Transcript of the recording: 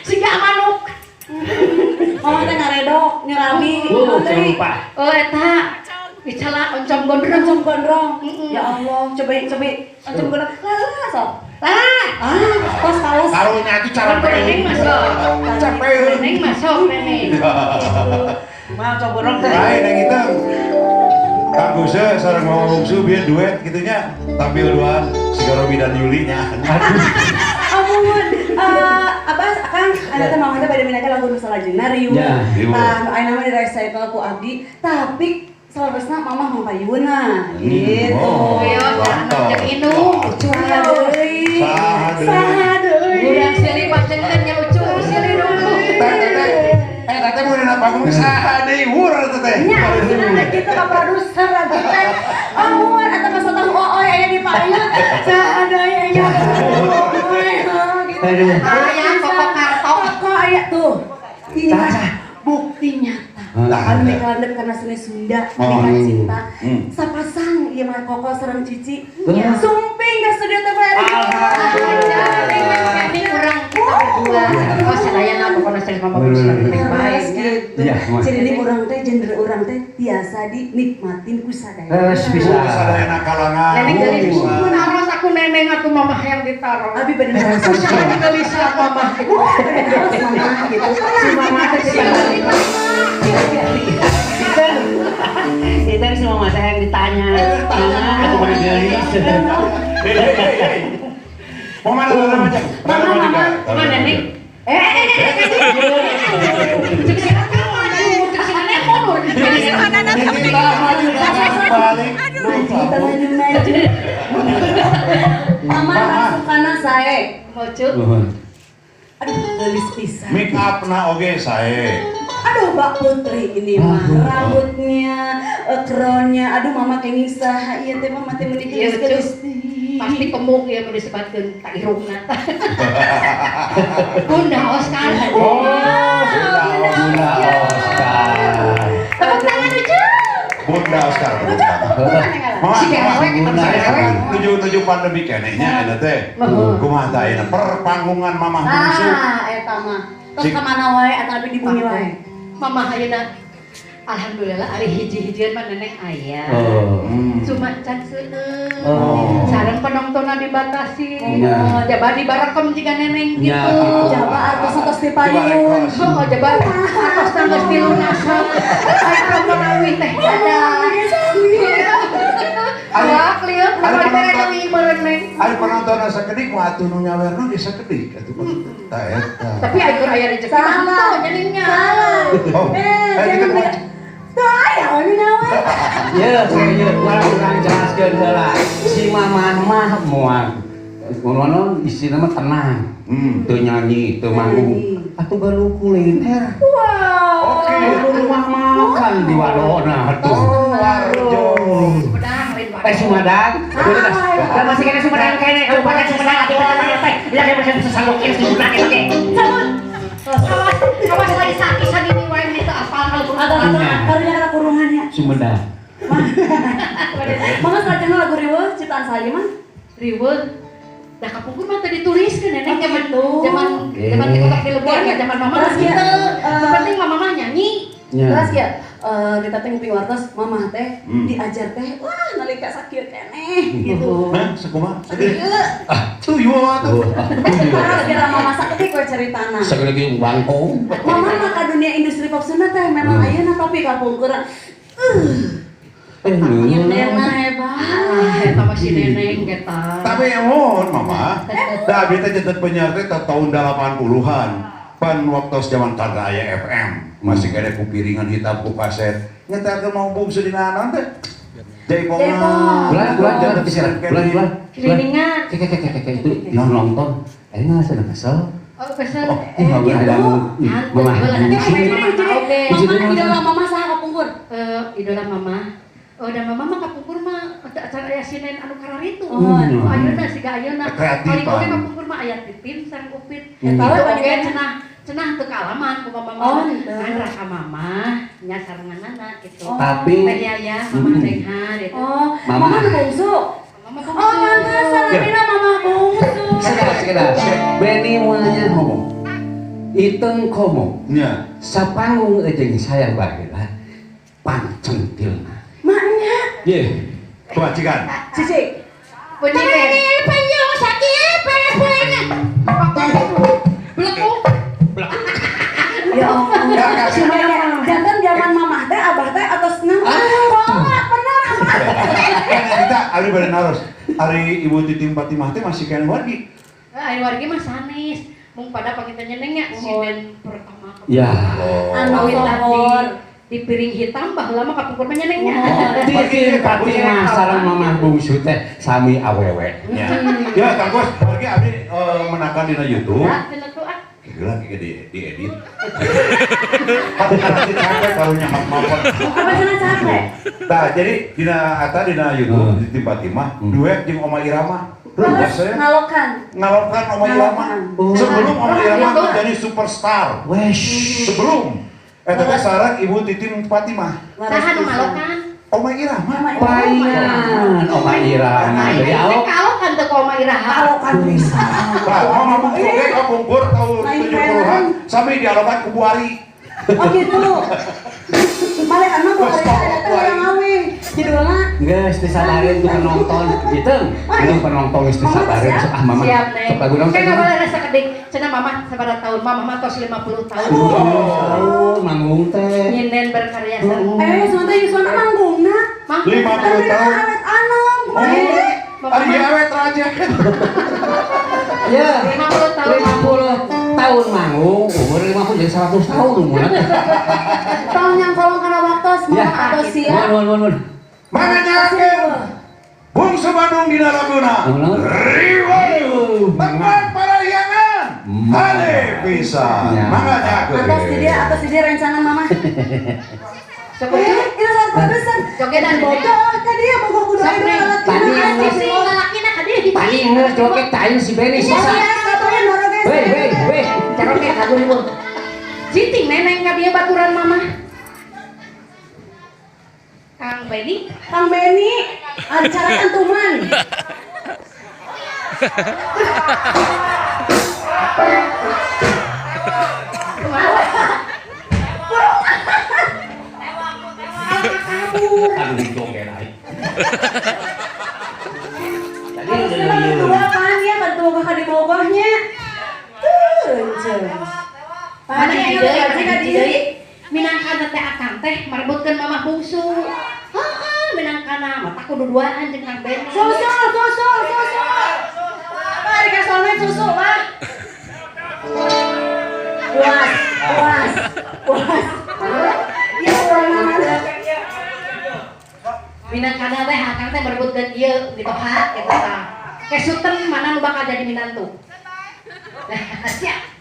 Siga manuk. Mama teh ngaredok, nyerami. Oh, jangan lupa. Oh, eta. Dicela oncom gondrong. Oncom gondrong. Mm-mm. Ya Allah, coba coba oncom gondrong. Lah, sok. Lah, Ah, tos kales. Karunya itu cara Neneng masuk. Capek. Neneng masuk, Neneng. Mah oncom gondrong teh. Lain yang itu. Kang Guse sareng Mama Bungsu biar duet gitunya, tampil duaan si Robi dan Yuli nya. Amun, apa Kang, ada teh mama teh bade minakeun lagu nu salajengna, Riweuh. Ya, Riweuh. Tah, nu ayeuna mah direcycle ku abdi, tapi saleresna mama mangpayuna gitu. Oh, Ayo, mantap. jeung indung. Saha deui? Saha deui? Saha deui? Urang silih pacengan nya, Ucu, silih dulu. Teh, teh, teh. Eh, teh mun dina panggung saha deui wur teh teh. Nya, maksudna teh kitu ka produser abdi teh. Amun eta mah tahu ooy aya di payun. Saha deui aya ooy gitu. Aduh. Aya Koko Karto. Koko aya tuh. Iya, Saha? Bukti nyata. Nah, Anu mikalandep karena seni Sunda, Oh. menikah cinta. Sapasang ieu mah Koko sareng Cici. Sumping ka studio TVRI. Alhamdulillah. Ini urang kita berdua. Oh, sadayana pokoknya serius Mama Bungsu penting bae nya. Gitu. Iya, Mas. Jadi ini urang teh genre urang teh tiasa dinikmatin ku sadaya. Terus bisa. Sadayana kalangan. Neneng geulis. Bisa. Taros aku Neneng, aku Mama yang ditaruh. Abi bener harus Usaha geulis mama. Bener harus mama gitu. Si mama teh si itu si mama teh yang ditanya. Mama Aku baru geulis. Hei, hei, hei, hei. Mau mana mana aja? Mama, mama. Mama Neneng. Eh, eh, eh, eh, eh. Cek si Akang maju, cek si Neneng mundur. Kita maju balik. Maju, kita maju maju. Mama rasukana sae. Mojo. Aduh, geulis pisan. Make up na oge sae. Aduh, Mbak Putri ini mah rambutnya, crownnya, aduh mama kenging saha ieu teh, mama teh meuni Iya, geulis-geulis. Pasti kemuk ya mun disebatkeun ka irungna. Bunda Oscar. Oh, Bunda Oscar. Tepuk tangan, Ucu. Bunda Oscar, tepuk tangan. Mama, Si gawe kita Bunda. si gawe. Nuju-nuju pandemi keneh nya eta teh. Kumaha tah ayeuna perpanggungan Mamah Bungsu? Ah, eta mah. Tos ka mana wae atau abi di bumi wae? Mama ayeuna alhamdulillah ari hiji-hijian mah Neneng aya. Oh. Cuma can seueur. Oh. Sareng penontonnya dibatasi. Iya. Jaba dibarekem jiga Neneng Iya, gitu. gitu. Jaba artos tos di payun. Oh, jaba artos geus dilunasan. Ai promo leuwih teh ada. Wah, lieur Ari kenapa dibere penonton. deui meureun, Neng. Ari penonton sakedik mah atuh nu nyawerna ge sakedik atuh maksudna. Tah eta. Tapi ai keur aya rezeki mah Salah. henteu nyanyinya. Salah. Oh, Eh, eh, kita jangan mau- Tah, aya we nyawer. Ya, ya, kurang kurang jelaskeun heula. Si Mamah mah moal. Ngono isina mah tenang. Teu nyanyi, teu manggung. Atuh galuh kuliner. Wow. Oke. Itu rumah makan di Wadona tuh. Oh, Warjo. Sumedang lain. Eh, Sumedang. Lah, masih kena Sumedang kene, Kabupaten Sumedang atuh teh. Ya kayak macam sesalukin Sumedang oke. Cabut. Awas, awas lagi sakit sanini wae ini teu apal kalau Atau atau karunya kana kurungannya. Sumedang. Mama salajengna lagu Riweuh ciptaan saya mah. Riweuh. Dah kapungkur mah teu dituliskeun, Neneng, zaman gitu. zaman zaman di kotak di lebuan ya zaman mama mah Terus ya, gitu. eh, Penting mama mah nyanyi. Ya. Terus ya, kita teh nguping wartos mama teh diajar teh, wah nalika sakieu keneh gitu. Hah, sakumaha? Sedih. Sakieu. Ah, tuyul atuh. Terus kira mama sakedik we caritana. Sekali lagi bangkong. Mama mah ka dunia industri pop Sunda teh memang ayeuna tapi kapungkur nyenderna hebat. Ah, eta mah si Neneng eta. Tapi mohon Mama, da abdi teh janten penyiar teh tahun 80-an. Pan waktu zaman kada aya FM, masih kena ku piringan hitam, ku kaset. Nyetelkeun Mau Bungsu dina naon teh? Jaipongan. Bulan, bulan, Janten bulan, siaran bulan, keneh. bulan. Kelilingan. Kek, kek, kek, kek, itu itu nonton. Eh, nggak senang kesel. Oh, kesel. Oh, nggak boleh ada Hantu, mama. heula Di nanti sini. mama oge. Mama idola mama saha kapungkur? Eh, idola mama. Oh, dan mama mah kapungkur mah acara aya sinen anu kararitu. Oh, Ayeuna siga ayeuna. Kreatif, Paling oge Pan. kapungkur mah aya Titin sareng Upit. Eta Itu we oge bandinganna. cenah cenah teu kaalaman ku mama Oh, mah. gitu. Kan raka mama nya sarenganana gitu. Oh. Tapi Teh Yaya, Mama Renghan gitu. Oh, Mama. mama nu bungsu. Mama Oh, bungsu. pantesan Amina mama bungsu. Sekedar, sekedar. Benny mulanya ngomong. Iteng komo. Nya. Sapanggung jeung saya baheula pancentilna. Maknya Ye. Kebajikan. Cici. Bunyi penyung sakit panas pulangnya. Belekuk. Ya Allah. Jangan zaman mamah teh abah teh atos nang. Kolot bener abah. Kita ari bade naros. Ari Ibu Titim Fatimah teh masih keneh wargi. Ari wargi mah sanes. Mung pada panginten nyenengnya sinden pertama. Ya. Anu kawitan di piring hitam baheula mah kapungkur mah nyenengnya. Titim Fatimah sareng Mamah Bungsu teh sami awewe. Ya. Ya Kang Bos, wargi abdi menakan dina YouTube. Ya, cenah tuh ah. Gila di edit. Pasti capek karunya hak mapan. Apa cenah capek? Nah, jadi dina eta dina YouTube Titim Fatimah duet jeung Oma Irama. Ruas saya. Ngalokan. Ngalokan Oma Irama. Sebelum Oma Irama menjadi superstar. Wesh. Sebelum eta teh sareng Ibu Titim Fatimah. Saha nu ngalokan? Oma Irama. Paingan Oma Irama. Dari awal Kalokan teu ku Oma Irama. Kalokan bisa. Nah, Oma Bungsu ge kapungkur tahun 70-an sami dialokan ku Bu Ari. Oh gitu. Malah emang Bu Ari teh urang awe. Judulna geus teu sabareun ku penonton. Iteung, nu penonton geus teu sabareun sok ah mama. Siap, Neng. Sok lagu naon Kayak teh? boleh sakedik. Cenah mamah sabaraha tahun? Mamah mah tos 50 tahun. Oh, manggung teh. Nyinden berkarya sareng. Sementara Yuswana manggungna. Manggung. 50 tahun. Awet anom. Oh, ari awet raja. Ya. 50 tahun. 50 tahun manggung, umur 50 jadi 100 tahun umurna. Tong nyangkolong kana waktos Ya. mama atau siap. Mohon, mohon, mohon. Mana nyakeun? Bungsu Bandung dina laguna. Naon? Riweuh. Tempat parahyangan. Hade pisan. Ya. Mangga nyakeun. Atas di dia rencangan mama. Sok Itu saat produser. Jogedan Bogoh ka dia bogoh kudu Sok, aya Neng. alat Tadi kina. Si lalakina ka dieu Tadi geus joget tadi si Beni sisa. Weh, weh, weh. Caroke lagu riweuh. Citing neneng ka dieu baturan mamah. Kang Beni, Kang Beni, acara kantuman. Aduh, joget aing. Tadi Harusnya mah kedua kan ya, bantu kakak di bogohnya. Tuh, mana Mana yang yang deui, ka mana dieu? deui? Minangkana teh akang teh marebutkeun mamah bungsu. Heeh, minangkana mata kudu duaan jeung Kang Beni. Susu, susu, susu. Apa hari kasolmen susu, Pak? Puas, puas, puas. Ya, warna mana? Minangkana teh akang teh merebutkeun ieu mitoha gitu tah. Kesuten mana nu bakal jadi minantu. Nah, siap.